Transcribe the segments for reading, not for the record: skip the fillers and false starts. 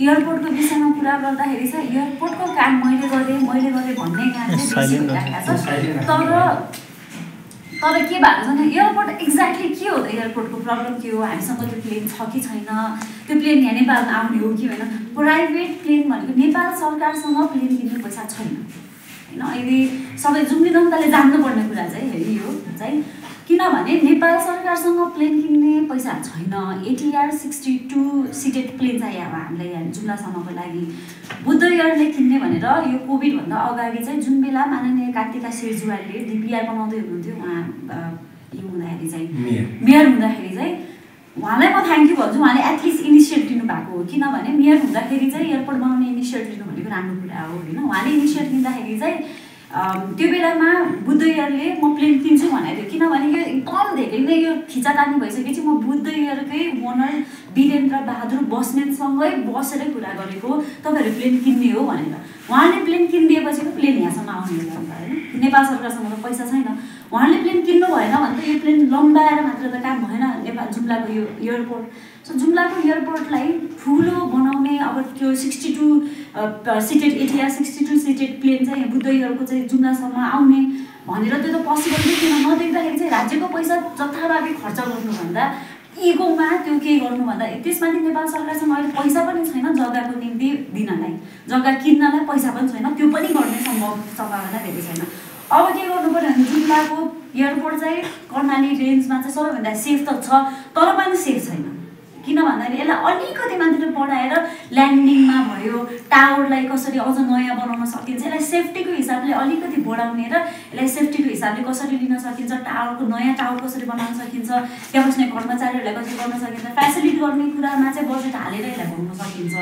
एयरपोर्टको विषयमा कुरा गर्दाखेरि चाहिँ एयरपोर्टको काम मैले गरेँ भन्ने काम चाहिँ बेसी भइरहेको छ। तर के भएको छ भने एयरपोर्ट एक्ज्याक्टली के हो त, एयरपोर्टको प्रब्लम के हो, हामीसँग त्यो प्लेन छ कि छैन, त्यो प्लेन यहाँ नेपालमा आउने हो कि होइन। प्राइभेट प्लेन भनेको नेपाल सरकारसँग प्लेन किन्ने पैसा छैन होइन। अहिले सबै जुम्लिदन्तले जान्नुपर्ने कुरा चाहिँ यो चाहिँ, किनभने नेपाल सरकारसँग प्लेन किन्ने पैसा छैन। ATR 62 सिटेड प्लेन चाहिँ अब हामीलाई यहाँ जुम्लासम्मको लागि बुद्ध एयरले किन्ने भनेर यो कोभिडभन्दा अगाडि चाहिँ जुन बेला माननीय कार्तिका शेरजुवालले DPR बनाउँदै हुनुहुन्थ्यो, उहाँ यो हुँदाखेरि चाहिँ मेयर हुँदाखेरि चाहिँ उहाँलाई म थ्याङ्क यू भन्छु। उहाँले एटलिस्ट इनिसिएट लिनुभएको हो, किनभने मेयर हुँदाखेरि चाहिँ एयरपोर्ट बनाउने इनिसिएट लिनु भनेको राम्रो कुरा हो होइन। उहाँले इनिसिएट लिँदाखेरि चाहिँ त्यो बेलामा बुद्ध एयरले म प्लेन किन्छु भनेको थियो, किनभने यो एकदम धेरै नै यो खिचातानी भइसकेपछि म बुद्ध एयरकै ओनर वीरेन्द्र बहादुर बस्नेतसँगै बसेरै कुरा गरेको तपाईँहरू प्लेन किन्ने हो भनेर। उहाँले प्लेन किनिदिएपछि त प्लेन यहाँसम्म आउने हो होइन। नेपाल सरकारसँग त पैसा छैन, उहाँले प्लेन किन्नु भएन भने त यो प्लेन लम्बाएर मात्र त काम भएन नेपाल जुम्लाको यो एयरपोर्ट। सो जुम्लाको एयरपोर्टलाई ठुलो बनाउने अब त्यो 62 सिटेड ATR 62 सिटेड प्लेन चाहिँ बुद्ध एयरको चाहिँ जुम्लासम्म आउने भनेर त्यो त पोसिबल नै थिएन। नदेख्दाखेरि चाहिँ राज्यको पैसा जथाभावी खर्च गर्नुभन्दा इगोमा त्यो के गर्नुभन्दा त्यसमाथि नेपाल सरकारसँग अहिले पैसा पनि छैन जग्गाको निम्ति दिनलाई, जग्गा किन्नलाई पैसा पनि छैन, त्यो पनि गर्ने सम्भावना धेरै छैन। अब के गर्नु पर्यो भने जुम्लाको एयरपोर्ट चाहिँ कर्णाली रेन्जमा चाहिँ सबैभन्दा सेफ त छ, तर पनि सेफ छैन। किन भन्दाखेरि यसलाई अलिकति मात्र बढाएर ल्यान्डिङमा भयो, टावरलाई कसरी अझ नयाँ बनाउन सकिन्छ, यसलाई सेफ्टीको हिसाबले अलिकति बढाउने र यसलाई सेफ्टीको हिसाबले कसरी लिन सकिन्छ, टावरको नयाँ टावर कसरी बनाउन सकिन्छ, त्यहाँ बस्ने कर्मचारीहरूलाई कसरी गर्न सकिन्छ, फ्यासिलिटी गर्ने कुरामा चाहिँ बजेट हालेर यसलाई बनाउन सकिन्छ।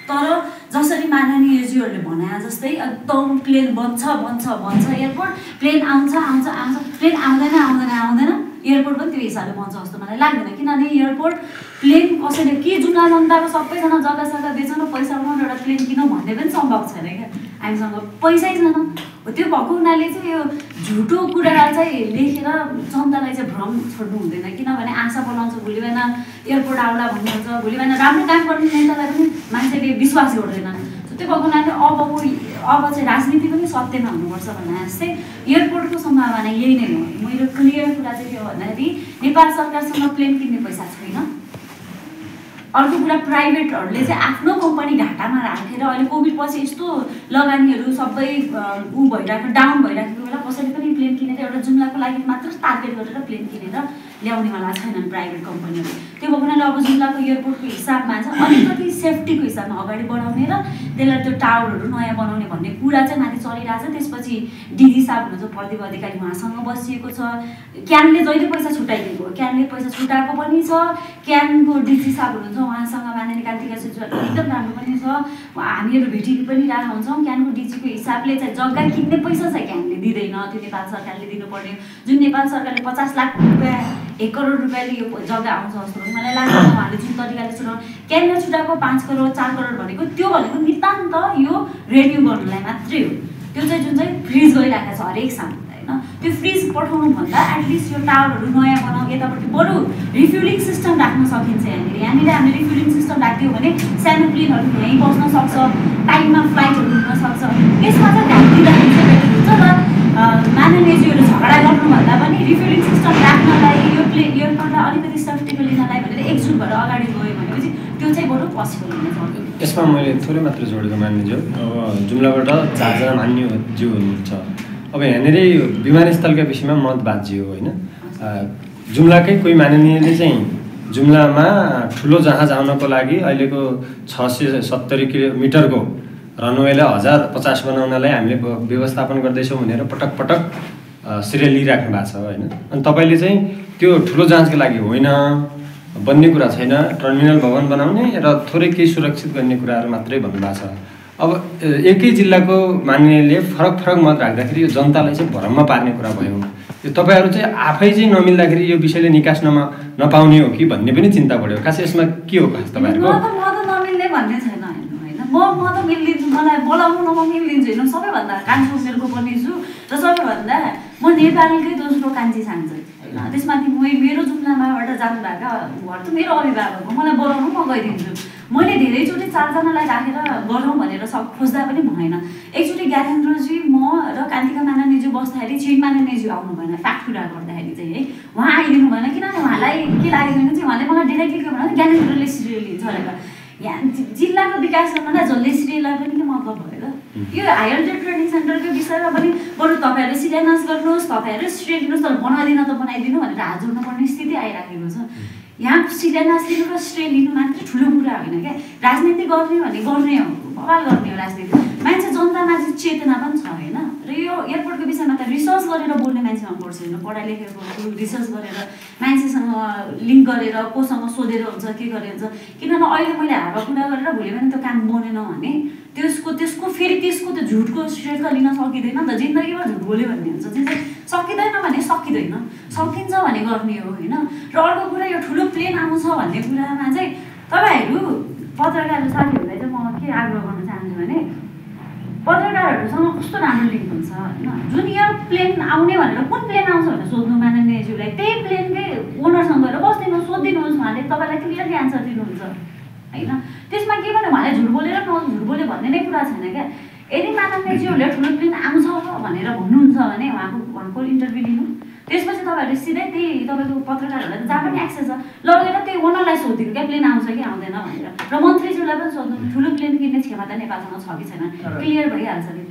तर जसरी माननीयज्यूहरूले भने जस्तै एकदम प्लेन बन्छ एयरपोर्ट, प्लेन आउँछ, प्लेन आउँदैन एयरपोर्ट पनि त्यो हिसाबले बन्छ जस्तो मलाई लाग्दैन। किनभने एयरपोर्ट प्लेन कसैले के जुम्ला जनताको सबैजना जग्गा बेचेर पैसा बनाउनु एउटा प्लेन किनौँ भन्ने पनि सम्भव छैन क्या, हामीसँग पैसै छैन। त्यो भएको हुनाले चाहिँ यो झुटो कुरा चाहिँ लेखेर जनतालाई चाहिँ भ्रम छोड्नु हुँदैन। किनभने आशा बनाउँछ भोलि बिहान एयरपोर्ट आउला भन्नुहुन्छ, भोलि बिहान राम्रो काम गर्ने नेतालाई पनि मान्छेले विश्वास गर्दैन। त्यो भएको हुनाले अब चाहिँ राजनीति पनि सत्यमा हुनुपर्छ भन्ने जस्तै एयरपोर्टको सम्भावना यही नै हो। मेरो क्लियर कुरा चाहिँ के हो भन्दाखेरि नेपाल सरकारसँग प्लेन किन्ने पैसा छैन। अर्को कुरा प्राइभेटहरूले चाहिँ आफ्नो कम्पनी घाटामा राखेर अहिले कोभिड पछि यस्तो लगानीहरू सबै डाउन भइराखेको बेला कसैले पनि प्लेन किनेर एउटा जुम्लाको लागि मात्र टार्गेट गरेर प्लेन किनेर ल्याउनेवाला छैनन् प्राइभेट कम्पनीहरू। त्यो भएको हुनाले अब जुम्लाको एयरपोर्टको हिसाबमा चाहिँ अलिकति सेफ्टीको हिसाबमा अगाडि बढाउने र त्यसलाई त्यो टावरहरू नयाँ बनाउने भन्ने कुरा चाहिँ माथि चलिरहेको छ। त्यसपछि DG साहब हुनुहुन्छ प्रदीप अधिकारी, उहाँसँग बसिएको छ। क्यानले जहिले पैसा छुट्याइदिएको हो, क्यानले पैसा छुट्याएको पनि छ। क्यानको DG साहब हुनुहुन्छ, उहाँसँग माननीय कार्तिका शेरजुवाल एकदम राम्रो पनि छ, हामीहरू भेटि पनि रहेका हुन्छौँ। क्यानको DGको हिसाबले चाहिँ जग्गा किन्ने पैसा चाहिँ क्यानले दिँदैन, त्यो नेपाल सरकारले दिनुपर्ने। जुन नेपाल सरकारले 50 लाख रुपियाँ 1 करोड रुपियाँले यो जग्गा आउँछ जस्तो पनि मलाई लाग्दैन। उहाँले जुन तरिकाले छुट्याउनु क्यानले छुट्याएको 5 करोड 4 करोड भनेको त्यो भनेको नितान्त यो रेन्यू गर्नलाई मात्रै हो। त्यो चाहिँ जुन चाहिँ फ्रिज गइरहेको छ हरेक साल होइन, त्यो फ्रिज पठाउनुभन्दा एटलिस्ट यो टावरहरू नयाँ बनाऊ, यतापट्टि बरु रिफ्युलिङ सिस्टम राख्न सकिन्छ। यहाँनिर हामीले रिफ्युलिङ सिस्टम राखिदियो भने सानो प्लेनहरू यहीँ बस्न सक्छ, टाइममा फ्लाइटहरू हुन सक्छ। यसमा चाहिँ ध्यान दिँदाखेरि चाहिँ बेटर हुन्छ र माननीयज्यूहरू झगडा गर्नुभन्दा पनि रिफ्युलिङ सिस्टम राख्नलाई एयरपोर्टलाई अलिकति सेफ्टीको लिनलाई भनेर एकजुट भएर अगाडि गयो भनेपछि त्यो चाहिँ बरु पोसिबल हुनेछ। यसमा मैले थोरै मात्र जोडेको मान्यज्यू, अब जुम्लाबाट 4 जना मान्यज्यू हुनुहुन्छ। अब यहाँनिर विमानस्थलका विषयमा मत बाँचियो होइन। जुम्लाकै कोही माननीयले चाहिँ जुम्लामा ठुलो जहाज आउनको लागि अहिलेको 670 किलोमिटरको रनवेलाई 1050 बनाउनलाई हामीले व्यवस्थापन गर्दैछौँ भनेर पटक पटक श्रेय लिइराख्नु भएको छ होइन। अनि तपाईँले चाहिँ त्यो ठुलो जहाजको लागि होइन, बन्ने कुरा छैन, टर्मिनल भवन बनाउने र थोरै केही सुरक्षित गर्ने कुराहरू मात्रै भन्नुभएको छ। अब एकै जिल्लाको माननीयले फरक मत राख्दाखेरि यो जनतालाई चाहिँ भ्रममा पार्ने कुरा भयो। यो तपाईँहरू चाहिँ आफै चाहिँ नमिल्दाखेरि यो विषयले निकास नपाउने हो कि भन्ने पनि चिन्ता बढ्यो। खास यसमा के हो खास तपाईँहरूको? नमिल्ने भन्ने छैन होइन, म त मिलिदिन्छु, मलाई बोलाउनु म मिलिदिन्छु होइन। सबैभन्दा कान्छो उमेरको पनि छु र सबैभन्दा म नेपालकै दोस्रो कान्छी सान्छ होइन। त्यसमाथि मेरो जुम्लामाबाट जानुभएका उहाँहरू त मेरो अभिभावक हो, मलाई बोलाउनु म गइदिन्छु। मैले धेरैचोटि 4 जनालाई राखेर गरौँ भनेर खोज्दा पनि भएन। एकचोटि ज्ञानेन्द्रजी म र कान्तिका माननीयज्यू बस्दाखेरि छिरिङ माननीयज्यू आउनु भएन फ्याक्ट कुरा गर्दाखेरि चाहिँ है उहाँ आइदिनु भएन किनभने उहाँलाई के लाग्यो भने चाहिँ उहाँले मलाई डाइरेक्टली के भन्नु ज्ञानेन्द्रले सिरियल लिन्छ भनेर यहाँ जिल्लाको विकास गर्नलाई जसले सिरियललाई पनि के मतलब भयो त यो हायर ट्रेनिङ सेन्टरको विषयमा पनि बरु तपाईँहरू शिलान्यास गर्नुहोस् तपाईँहरू श्रेय दिनुहोस् तर बनाइदिन त बनाइदिनु भनेर हात जोड्नु पर्ने स्थिति आइराखेको छ। यहाँ शिलान्यास लिनु र श्रेय लिनु मात्रै ठुलो कुरा होइन क्या राजनीति गर्ने भने गर्ने हो बवाल गर्ने हो राजनीति मान्छे जनतामा चाहिँ चेतना पनि छ होइन र यो एयरपोर्टको विषयमा त रिसर्च गरेर बोल्ने मान्छे मनपर्छ होइन पढाइ लेखेको रिसर्च गरेर मान्छेसँग लिङ्क गरेर कोसँग सोधेर हुन्छ के गरेर हुन्छ किनभने अहिले मैले हावा कुरा गरेर भोलि पनि त्यो काम बनेन भने त्यसको फेरि त्यसको त झुटको श्रेय त लिन सकिँदैन नि त जिन्दगीमा झुट बोल्यो भन्ने हुन्छ चाहिँ सकिँदैन भने सकिँदैन सकिन्छ भने गर्ने हो होइन र अर्को कुरा यो ठुलो प्लेन आउँछ भन्ने कुरामा चाहिँ तपाईँहरू पत्रकार साथीहरूलाई चाहिँ म के आग्रह गर्न चाहन्छु भने पत्रकारहरूसँग कस्तो राम्रो लिङ्क हुन्छ होइन जुन यो प्लेन आउने भनेर कुन प्लेन आउँछ भनेर सोध्नु माननीयज्यूलाई त्यही प्लेनकै ओनरसँग गएर बस्दिनु सोधिदिनुहोस् उहाँले तपाईँलाई क्लियरली एन्सर दिनुहुन्छ होइन त्यसमा के भने उहाँले झुट बोलेर झुट बोल्यो भन्ने नै कुरा छैन क्या यदि माननीयज्यूहरूले ठुलो प्लेन आउँछ भनेर भन्नुहुन्छ भने उहाँको इन्टरभ्यू लिनु त्यसपछि तपाईँहरू सिधै त्यही तपाईँको पत्रकारहरूलाई जहाँ पनि एक्सेस छ लगेर त्यही ओनरलाई सोधिदिनु क्या प्लेन आउँछ कि आउँदैन भनेर र मन्त्रीज्यूलाई पनि सोध्नु ठुलो प्लेन किन्ने क्षमता नेपालसँग छ कि छैन क्लियर भइहाल्छ नि।